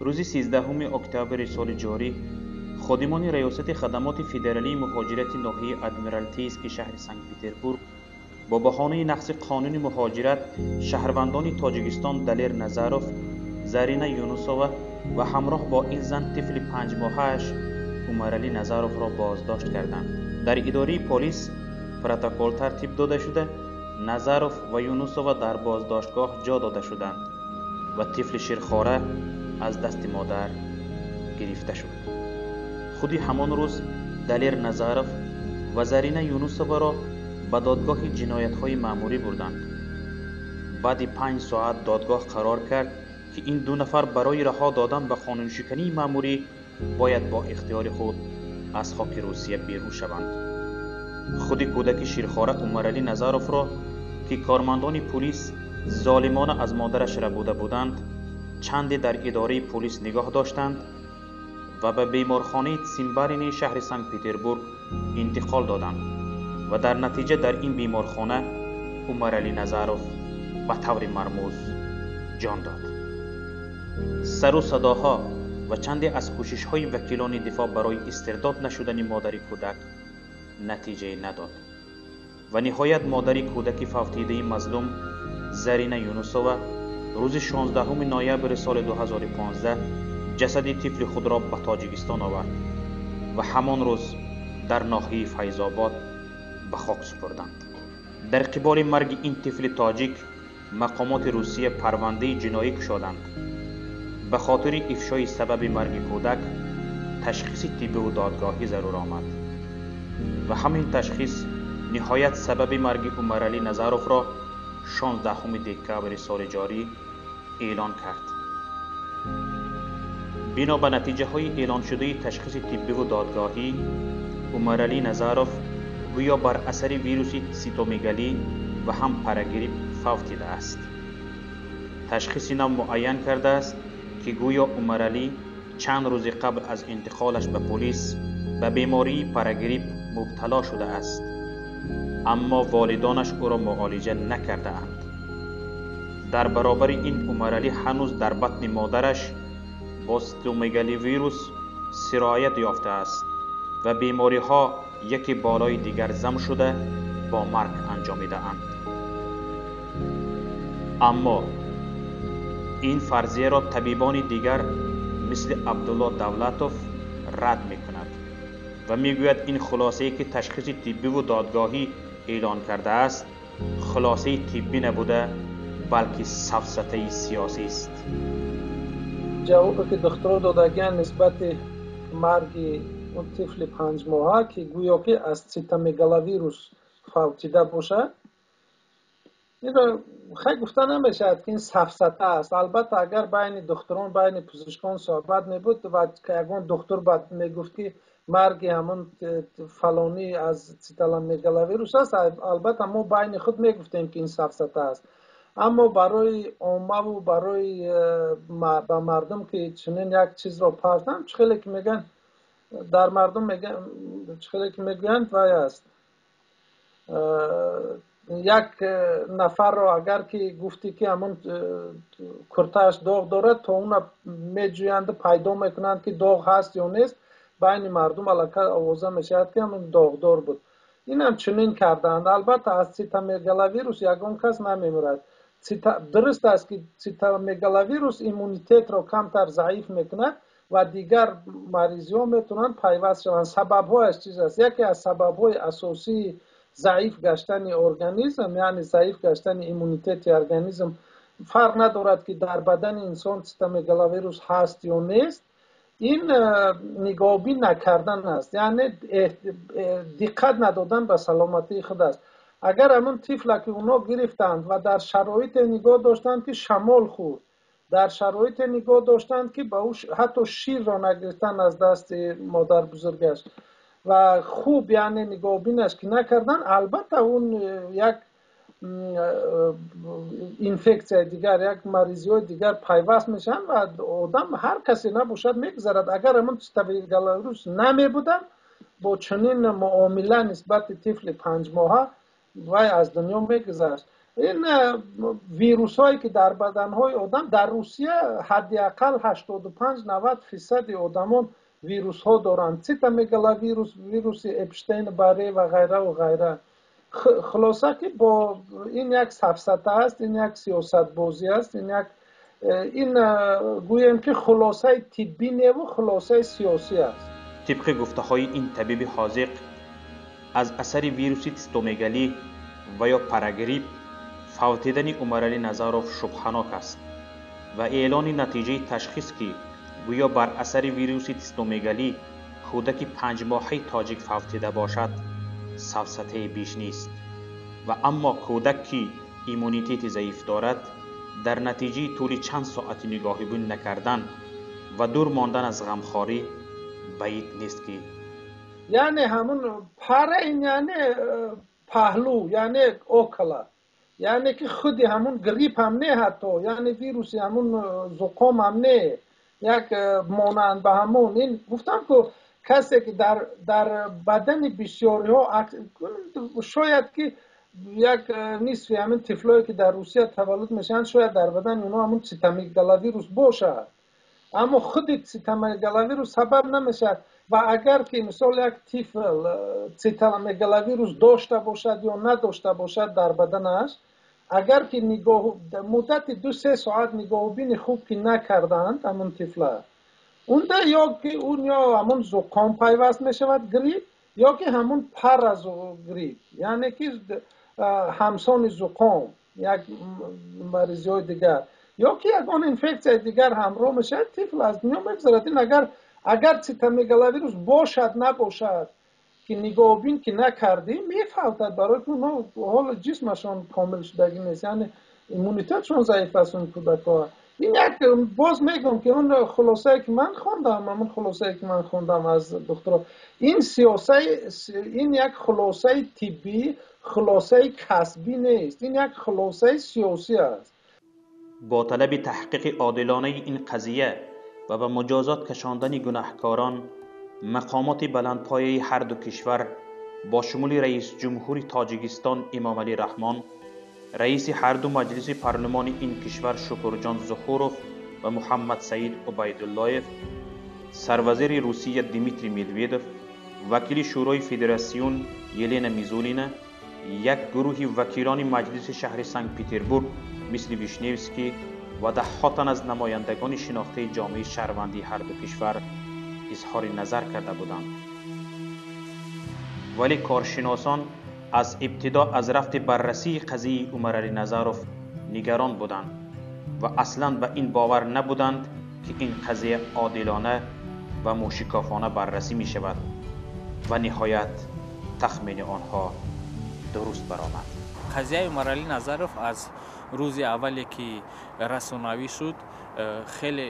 Рӯзи 13 октябри соли ҷорӣ ходимони Раёсати хадамоти федералии муҳоҷирати ноҳияи Адмиралтейски шаҳри Санкт-Петербург бо баҳонаи нақзи қонуни муҳоҷират шаҳрвандони Тоҷикистон Далер Назаров, Зарина Юнусова ва ҳамроҳ бо ин зан тифли 5-моҳааш Умаралӣ Назаровро боздошт карданд. Дар идораи полис протокол тартиб дода шуда, Назаров ва Юнусова дар боздоштгоҳ ҷо дода шуданд ва тифли ширхора аз дасти модар гирифта шуд. Худи ҳамон рӯз Далер Назаров ва Зарина Юнусоваро ба додгоҳи ҷиноятҳои маъмурӣ бурданд. Баъди 5 соат додгоҳ қарор кард, ки ин ду нафар барои раҳо додан ба қонуншикании маъмурӣ бояд бо ихтиёри худ аз хоки Русия берун шаванд. Худи кӯдаки ширхора Умаралӣ Назаровро, ки кормандони пулис золимона аз модараш рабуда буданд, чанде дар идораи пулис нигоҳ доштанд ва ба беморхонаи Цимбалини шаҳри Санкт-Петербург интиқол доданд ва дар натиҷа дар ин беморхона Умаралӣ Назаров ба таври мармуз ҷон дод. Сару садоҳо ва чанде аз кӯшишҳои вакилони дифоъ барои истирдод нашудани модари кӯдак натиҷае надод ва ниҳоят модари кӯдаки фавтидаи мазлум Зарина Юнусова рӯзи 16 ноябри соли 2015 ҷасади тифли худро ба Тоҷикистон овард ва ҳамон рӯз дар ноҳияи Файзобод ба хок супурданд. Дар қиболи марги ин тифли тоҷик мақомоти Русия парвандаи ҷиноӣ кушоданд. Ба хотири ифшои сабаби марги кӯдак ташхиси тиббиву додгоҳӣ зарур омад ва ҳамин ташхис ниҳоят сабаби марги Умаралӣ Назаровро 16 декабри соли ҷорӣ эълон кард. Бино ба натиҷаҳои эълоншудаи ташхиси тиббиву додгоҳӣ, Умаралӣ Назаров гӯё бар асари вируси ситомегалӣ ва ҳам парагрипп фавтидааст. Ташхиси нав муайян кардааст, ки гӯё Умаралӣ чанд рӯзи қабл аз интиқолаш ба полис ба бемории парагрипп мубтало шудааст, аммо волидонаш ӯро муолиҷа накардаанд. Дар баробари ин Умаралӣ ҳанӯз дар батни модараш бо ситомегаливирус сироят ёфтааст ва бемориҳо яке болои дигар зам шуда, бо марг анҷомидаанд. Аммо ин фарзияро табибони дигар, мисли Абдулло Давлатов, рад мекунад ва мегӯяд, ин хулосае, ки ташхиси тиббиву додгоҳӣ эълон кардааст, хулосаи тиббӣ набуда, балки сафсатаи сиёсист. Ҷавобе, ки духтуро додагиан нисбати марги он тифли 5-моҳа, ки гӯё ки аз цитомегаловирус фавтида бошад, инро хай гуфта намешавад, ки ин сафсата аст. Албатта, агар байни духтурон, байни пизишкон суҳбат мебуд ва ягон духтур мегуфт, ки марги ҳамон фалонӣ аз цитомегаловирус аст, албатта, мо байни худ мегуфтем, ки ин сафсата аст. Аммо барои оммаву барои ба мардум ки чунин як чизро партам, чӣ хеле ки мегӯянд, дар мардум чӣ хеле ки мегӯянд, вай аст, як нафарро агар ки гуфтӣ, ки ҳамон куртааш доғ дорад, то уна меҷӯянду пайдо мекунанд, ки доғ ҳаст ё нест, байни мардум аллакай овоза мешавад, ки ҳамон доғдор буд. Инам чунин кардаанд. Албатта, аз цитомегаловирус ягон кас намемирад. Дуруст аст, ки цитомегаловирус иммунитетро камтар заиф мекунад ва дигар маризиҳо метавонанд пайваст шаванд. Сабабҳояш чиз аст? Яке аз сабабҳои асосии заиф гаштани организм, яъне заиф гаштани иммунитети организм, фарқ надорад, ки дар бадани инсон цитомегаловирус ҳаст ё нест, ин нигоҳубин накардан аст, яъне диққат надодан ба саломатии худ аст. Агар ҳамон тифла, ки онҳо гирифтанд ва дар шароите нигоҳ доштанд, ки шамол хӯрд, дар шароите нигоҳ доштанд, ки ба ӯ ҳатто ширро нагирифтанд аз дасти модарбузургаш ва хуб, яъне нигоҳубинаш ки накарданд, албатта, он як инфексияи дигар, як маризиҳои дигар пайваст мешаванд ва одам, ҳар касе набошад, мегузарад. Агар ҳамон цитомегаловирус намебуданд, бо чунин муомила нисбати тифли 5-моҳа вай аз дунё мегузашт. Ин вирусҳое ки дар баданҳои одам, дар Русия ҳадди ақал 85-90% одамон вирусҳо доранд, цитомегаловирус, вируси Эпштейн Барре ва ғайраву ғайра. Хулоса ки бо ин як сафсата аст, ин як сиёсатбозӣ аст, ин як ин гӯем ки хулосаи тиббӣ неву хулосаи сиёсӣ аст. Тибқи гуфтаҳои ин табиби ҳозиқ, аз асари вируси цитомегалӣ ва ё парагрипп фавтидани Умаралӣ Назаров шубҳанок аст ва эълони натиҷаи ташхис, ки гӯё бар асари вируси цитомегалӣ кӯдаки панҷмоҳаи тоҷик фавтида бошад, сафсатае беш нест. Ва аммо кӯдак, ки иммунитети заиф дорад, дар натиҷаи тӯли чанд соати нигоҳубин накардан ва дур мондан аз ғамхорӣ баид нест ки Яъне ҳамун пара, ин яъне паҳлӯ, яъне около, яъне ки худи ҳамун грипп ҳам не, ҳатто яъне вируси ҳамун зуқом ҳам не, як монанд ба ҳамун. Ин гуфтам ку, касе ки дар бадани бисёриҳо, шояд ки як нисфи ҳамин тифлое ки дар Русия таваллуд мешаванд, шояд дар бадани онҳо ҳамун цитомегаловирус бошад, аммо худи цитомегаловирус сабаб намешавад. Ва агар ки мисол як тифл цитомегаловирус дошта бошад ё надошта бошад дар баданаш, агар ки нигоҳ муддати 2-3 соат нигоҳубини хуб ки накарданд ҳамун тифла, унда ё ки он ё ҳамун зуқом пайваст мешавад, грипп, ё ки ҳамун парагрипп, яъне ки ҳамсони зуқом, як маризиҳои дигар ё ки ягон инфексияи дигар ҳамроҳ мешавад, тифл аз дунё мегузарад. Ин агар цитомегаловирус бошад, набошад, ки нигоҳубин ки накардӣ, мефавтад, барои ки онҳо ҳоло ҷисмашон комил шудагӣ нест, яъне иммунитетшон заиф аст он кӯдакҳо. Ин як боз мегӯям ки он хулосае ки ман хондам, ҳамон хулосае ки ман хондам аз духтуро, ин сиёсаи, ин як хулосаи тиббӣ, хулосаи касбӣ нест, ин як хулосаи сиёсӣ аст. Бо талаби таҳқиқи одилонаи ин қазия ва ба муҷозот кашондани гунаҳкорон, мақомоти баландпояи ҳарду кишвар бо шумули раисҷумҳури Тоҷикистон Эмомалӣ Раҳмон, раиси ҳарду маҷлиси парлумони ин кишвар Шукурҷон Зухуров ва Муҳаммадсаид Убайдуллоев, сарвазири Русия Дмитрий Медведев, вакили Шӯрои Федератсион Елена Мизулина, як гурӯҳи вакилони маҷлиси шаҳри Санкт Петербург мисли Вишневский ва даҳҳо тан аз намояндагони шинохтаи ҷомеаи шаҳрвандии ҳарду кишвар изҳори назар карда буданд. Вале коршиносон аз ибтидо аз рафти баррасии қазияи Умаралӣ Назаров нигарон буданд ва аслан ба ин бовар набуданд, ки ин қазия одилона ва мӯшикофона баррасӣ мешавад. Ва ниҳоят тахмини онҳо дуруст баромад. Қазияи Умаралӣ Назаров аз рӯзи аввале ки расонавӣ шуд, хеле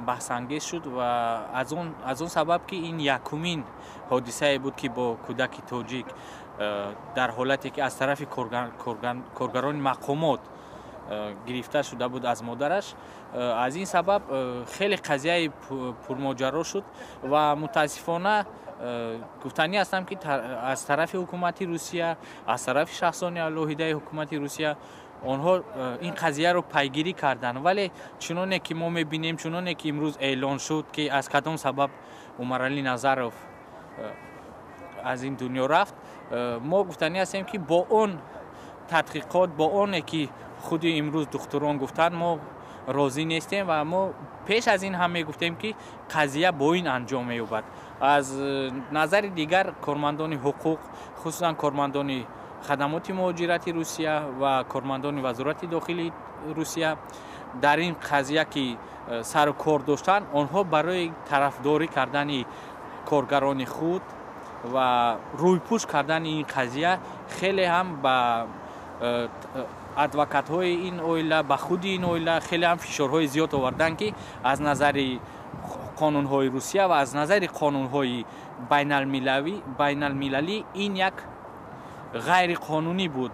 баҳсангез шуд ва аз он сабаб ки ин якумин ҳодисае буд, ки бо кӯдаки тоҷик дар ҳолате ки аз тарафи коргарони мақомот гирифта шуда буд аз модараш. Аз ин сабаб хеле қазияи пурмоҷаро шуд ва мутаассифона гуфтанӣ ҳастам, ки аз тарафи ҳукумати Русия, аз тарафи шахсони алоҳидаи ҳукумати Русия онҳо ин қазияро пайгирӣ карданд, вале чуноне ки мо мебинем, чуноне ки имрӯз эълон шуд, ки аз кадом сабаб Умаралӣ Назаров аз ин дунё рафт, мо гуфтанӣ ҳастем, ки бо он тадқиқот, бо оне ки худи имрӯз духтурон гуфтанд, мо розӣ нестем ва мо пеш аз ин ҳам мегуфтем, ки қазия бо ин анҷом меёбад. Аз назари дигар, кормандони ҳуқуқ, хусусан кормандони хадамоти муҳоҷирати Русия ва кормандони вазорати дохилии Русия дар ин қазия ки сару кор доштанд, онҳо барои тарафдорӣ кардани коргарони худ ва рӯйпӯш кардани ин қазия хеле ҳам ба адвокатҳои ин оила, ба худи ин оила хеле ҳам фишорҳои зиёд оварданд, ки аз назари қонунҳои Русия ва аз назари қонунҳои байналмилалӣ ин як ғайриқонунӣ буд.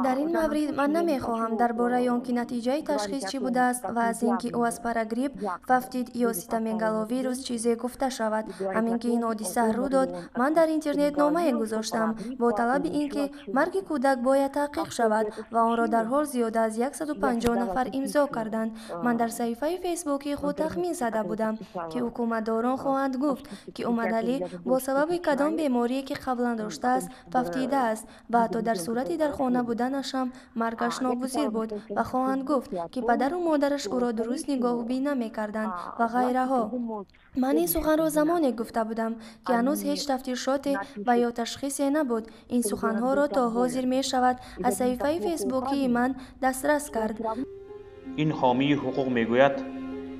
Дар ин маврид ман намехоҳам дар бораи он ки натиҷаи ташхис чӣ будааст ва аз ин ки ӯ аз парагрипп вафтид ё ситомегаловирус чизе гуфта шавад. Ҳамин ки ин ҳодиса рӯ дод, ман дар интернет номае гузоштам бо талаби ин ки марги кӯдак бояд таҳқиқ шавад ва онро дарҳол зиёда аз 150 нафар имзо карданд. Ман дар саҳифаи фейсбукии худ тахмин зада будам, ки ҳукуматдорон хоҳанд гуфт, ки Умадалӣ бо сабаби кадом беморие ки қаблан доштааст вафтидааст ва ҳатто дар сурати дар хона буданаш ҳам маргаш ногузир буд ва хоҳанд гуфт, ки падару модараш ӯро дуруст нигоҳубин намекарданд ва ғайраҳо. Ман ин суханро замоне гуфта будам, ки ҳанӯз ҳеҷ тафтишоте ва ё ташхисе набуд. Ин суханҳоро то ҳозир мешавад аз саҳифаи фейсбукии ман дастрас кард. Ин ҳомии ҳуқуқ мегӯяд,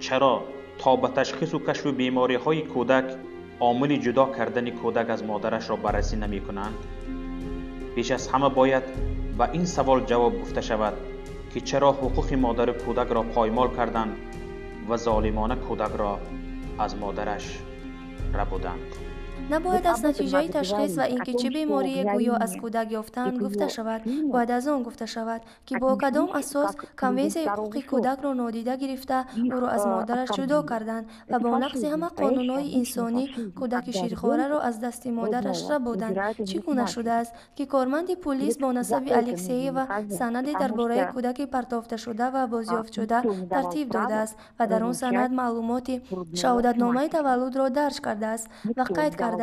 чаро то ба ташхису кашфи бемориҳои кӯдак омили ҷудо кардани кӯдак аз модарашро баррасӣ намекунанд? Пеш аз ҳама бояд ба ин савол ҷавоб гуфта шавад, ки чаро ҳуқуқи модари кӯдакро поймол карданд ва золимона кӯдакро аз модараш рабуданд. Набояд аз натиҷаи ташхис ва ин ки чӣ беморие гӯё аз кӯдак ёфтаанд гуфта шавад. Бояд аз он гуфта шавад, ки бо кадом асос Конвенсияи ҳуқуқи кӯдакро нодида гирифта, ӯро аз модараш ҷудо карданд ва бо нақзи ҳама қонунҳои инсонӣ кӯдаки ширхораро аз дасти модараш рабуданд. Чӣ гуна шудааст, ки корманди пулис бо насаби Алексеева санаде дар бораи кӯдаки партофташуда ва бозёфтшуда тартиб додааст ва дар он санад маълумоти шаҳодатномаи таваллудро дарҷ кардааст ва қайд кардааст,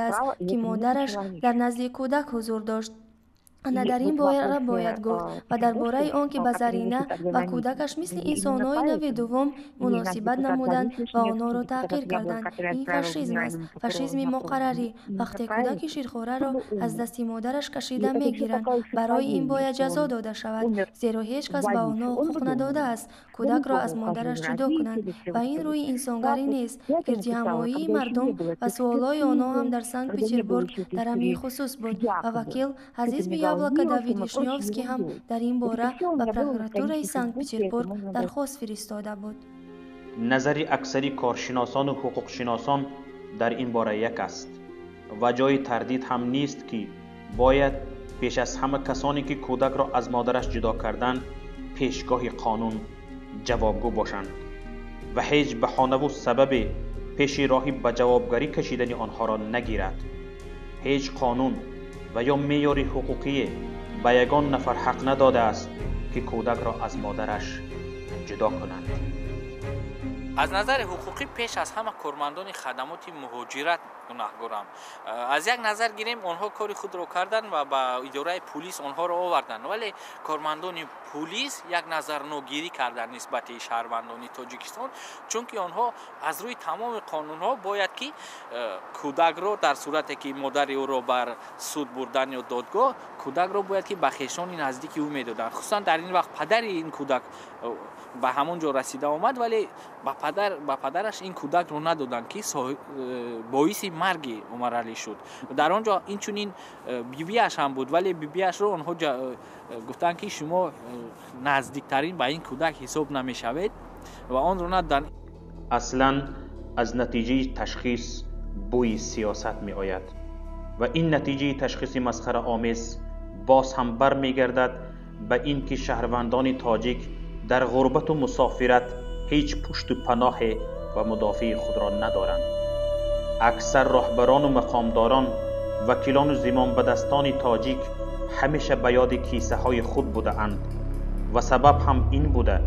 ки модараш дар назди кӯдак ҳузур дошт? Ана дар ин бора бояд гуфт ва дар бораи он ки ба Зарина ва кӯдакаш мисли инсонҳои нави дуввум муносибат намуданд ва онҳоро таҳқир карданд. Ин фашизм аст, фашизми муқаррарӣ. Вақте кӯдаки ширхораро аз дасти модараш кашида мегиранд, барои ин бояд ҷазо дода шавад, зеро ҳеҷ кас ба онҳо ҳуқуқ надодааст кӯдакро аз модараш ҷудо кунанд ва ин рӯи инсонгарӣ нест. Гирдиҳамоии мардум ва суолҳои онҳо ҳам дар Санкт-Петербург дар ҳамин хусус буд ва вакил аз ҳизби Яблоко Давид Вишнёвский ҳам дар ин бора ба прокуратураи Санкт-Петербург дархост фиристода буд. Назари аксари коршиносону ҳуқуқшиносон дар ин бора як аст ва ҷои тардид ҳам нест, ки бояд пеш аз ҳама касоне ки кӯдакро аз модараш ҷудо карданд, пешгоҳи қонун ҷавобгӯ бошанд ва ҳеҷ баҳонаву сабабе пеши роҳи ба ҷавобгарӣ кашидани онҳоро нагирад. Ҳеҷ қонун ва ё меъёри ҳуқуқие ба ягон нафар ҳақ надодааст, ки кӯдакро аз модараш ҷудо кунанд. Аз назари ҳуқуқӣ пеш аз ҳама кормандони хадамоти муҳоҷират гунаҳгоранд. Аз як назар гирем, онҳо кори худро карданд ва ба идораи пулис онҳоро оварданд, вале кормандони пулис як назарногирӣ карданд нисбати шаҳрвандони Тоҷикистон, чунки онҳо аз рӯи тамоми қонунҳо бояд ки кӯдакро дар сурате ки модари ӯро бар суд бурдан ё додгоҳ, кӯдакро бояд ки ба хешони наздики ӯ медоданд. Хусусан дар ин вақт падари ин кӯдак ба ҳамон ҷо расида омад, вале ба падараш ин кӯдакро надоданд, ки боиси марги Умаралӣ шуд. Дар он ҷо инчунин бибиаш ҳам буд, вале бибиашро онҳо гуфтанд, ки шумо наздиктарин ба ин кӯдак ҳисоб намешавед ва онро надоданд. Аслан аз натиҷаи ташхис бӯи сиёсат меояд ва ин натиҷаи ташхиси масхараомез боз ҳам бармегардад ба ин ки шаҳрвандони тоҷик дар ғурбату мусофират ҳеҷ пушту паноҳе ва мудофии худро надоранд. Аксар роҳбарону мақомдорон, вакилону зимомбадастони тоҷик ҳамеша ба ёди кисаҳои худ будаанд ва сабаб ҳам ин буда,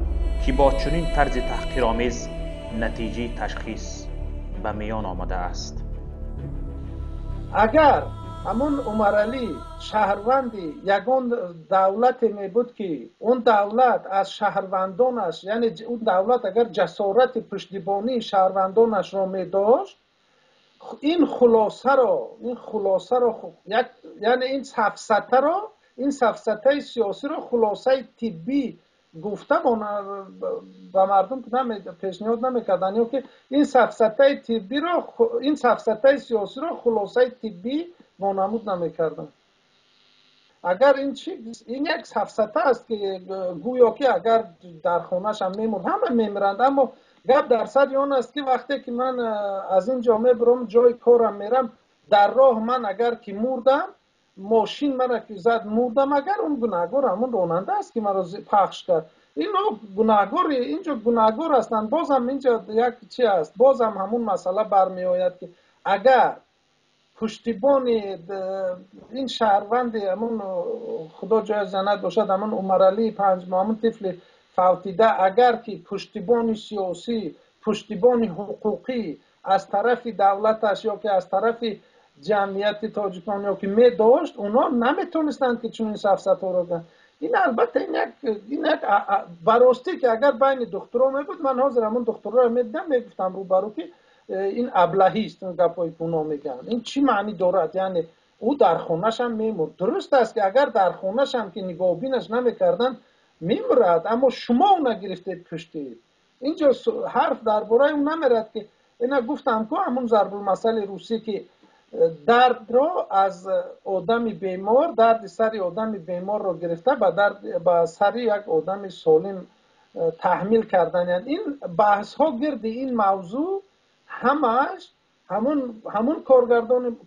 ки бо чунин тарзи таҳқиромез натиҷаи ташхис ба миён омадааст. Агар ҳамун Умаралӣ шаҳрванди ягон давлате мебуд, ки он давлат аз шаҳрвандонаш, яъне он давлат агар ҷасорати пуштибонии шаҳрвандонашро медошт, ин хулосаро, яъне ин сафсатаи сиёсиро хулосаи тиббӣ гуфта ба мардум пешниҳод намекарданд, ё ки ин сафсатаи тиббиро, ин сафсатаи сиёсиро хулосаи тиббӣ вонамуд намекарданд. Агар ин чи, ин як сафсата аст, ки гӯё ки агар дар хонаашам мемурд, ҳама мемиранд. Аммо гап дар сари он аст, ки вақте ки ман аз ин ҷо мебурам, ҷои корам мерам, дар роҳ ман агар ки мурдам, Мошин мара ки зад, мурдам, агар он гунаҳгор ҳамон ронанда аст, ки маро пахш кард. Ино гунаҳгори инҷо гунаҳгор ҳастанд. Бозам инҷо як чи аст, бозам ҳамун масъала бармеояд, ки агар пуштибони ин шаҳрванди ҳамун, худо ҷояш ҷаннат бошад, ҳамун Умаралии панҷмоҳ, ҳамун тифли фавтида, агар ки пуштибони сиёсӣ, пуштибони ҳуқуқӣ аз тарафи давлаташ ё ки аз тарафи ҷамъияти тоҷикон ё ки медошт, онҳо наметонистанд, ки чунин сафсатҳоро кунанд. Ин албатта ин як баростӣ, ки агар байни духтуро мебуд, ман ҳозир ҳамун духтурро медидам, мегуфтам рӯбарӯ, ки ин аблаҳист, ин гапҳое ки онҳо мегӯянд. Ин чӣ маънӣ дорад? Яъне ӯ дар хонашам мемурд. Дуруст аст, ки агар дар хонашам ки нигоҳубинаш намекарданд, мемурад, аммо шумо ӯ нагирифтед, куштед. Инҷо ҳарф дар бораи ӯ намерад, ки ина гуфтам ку, ҳамун зарбулмасали русӣ, ки дардро аз одами бемор, дарди сари одами беморро гирифта, ба дард ба сари як одами солим таҳмил кардан. Ин баҳсҳо гирди ин мавзӯъ ҳамааш ҳамун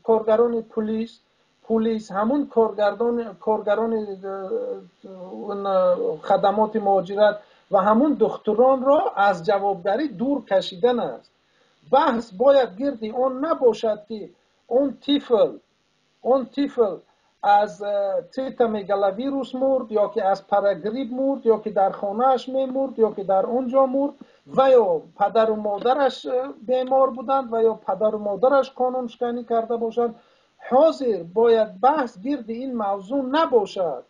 коргарони пулис, ҳамун коргарони хадамоти муҳоҷират ва ҳамун духтуронро аз ҷавобгарӣ дур кашидан аст. Баҳс бояд гирди он набошад, ки он тифл аз цитомегаловирус мурд ё ки аз парагрипп мурд, ё ки дар хонааш мемурд, ё ки дар он ҷо мурд, ва ё падару модараш бемор буданд, ва ё падару модараш қонуншиканӣ карда бошанд. Ҳозир бояд баҳс гирди ин мавзӯъ набошад.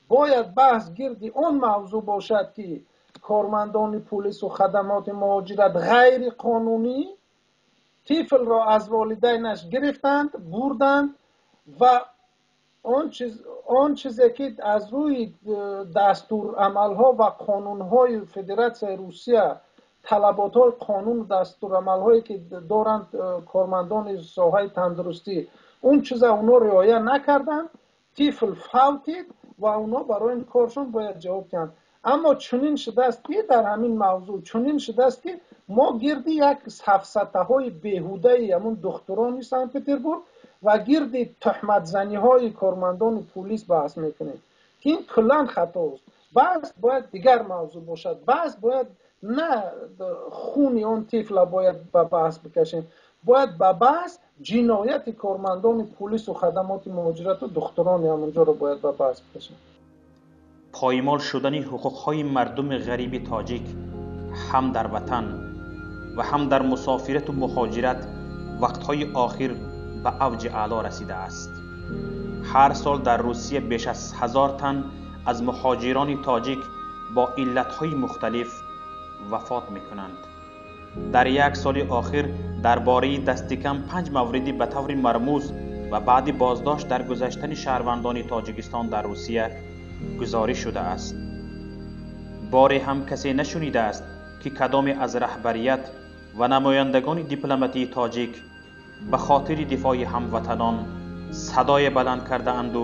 Бояд баҳс гирди он мавзӯъ бошад, ки кормандони пулису хадамоти муҳоҷират ғайриқонунӣ тифлро аз волидайнаш гирифтанд, бурданд ва он чизе ки аз рӯи дастурамалҳо ва қонунҳои Федератсияи Русия, талаботҳои қонуну дастурамалҳое ки доранд кормандони соҳаи тандурустӣ, он чиза онҳо риоя накарданд. Тифл фавтид ва онҳо барои ин коршон бояд ҷавоб диҳанд. Аммо чунин шудааст, ки дар ҳамин мавзӯъ чунин шудааст, ки мо гирди як сафсатаҳои беҳудаи ҳамун духтурони Санкт Петербург ва гирди туҳматзаниҳои кормандони пулис баҳс мекунем, ки ин куллан хатост. Баҳс бояд дигар мавзӯъ бошад. Баҳс бояд на хуни он тифла бояд ба баҳс бикашем, бояд ба баҳс ҷинояти кормандони пулису хадамоти муҳоҷирату духтурони ҳамонҷоро бояд ба баҳс бикашем. Поймол шудани ҳуқуқҳои мардуми ғариби тоҷик ҳам дар ватан ва ҳам дар мусофирату муҳоҷират вақтҳои охир ба авҷи аъло расидааст. Ҳар сол дар Русия беш аз 1000 тан аз муҳоҷирони тоҷик бо иллатҳои мухталиф вафот мекунанд. Дар як соли охир дар бораи дастикам панҷ мавриди ба таври мармуз ва баъди боздошт даргузаштани шаҳрвандони Тоҷикистон дар Русия гузориш шудааст. Боре ҳам касе нашунидааст, ки кадоме аз раҳбарият ва намояндагони дипломатии тоҷик ба хотири дифои ҳамватанон садое баланд кардаанду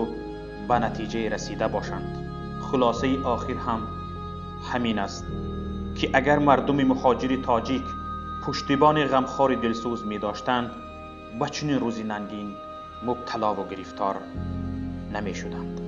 ба натиҷае расида бошанд. Хулосаи охир ҳам ҳамин аст, ки агар мардуми муҳоҷири тоҷик пуштибони ғамхори дилсӯз медоштанд, ба чунин рӯзи нангин мубталову гирифтор намешуданд.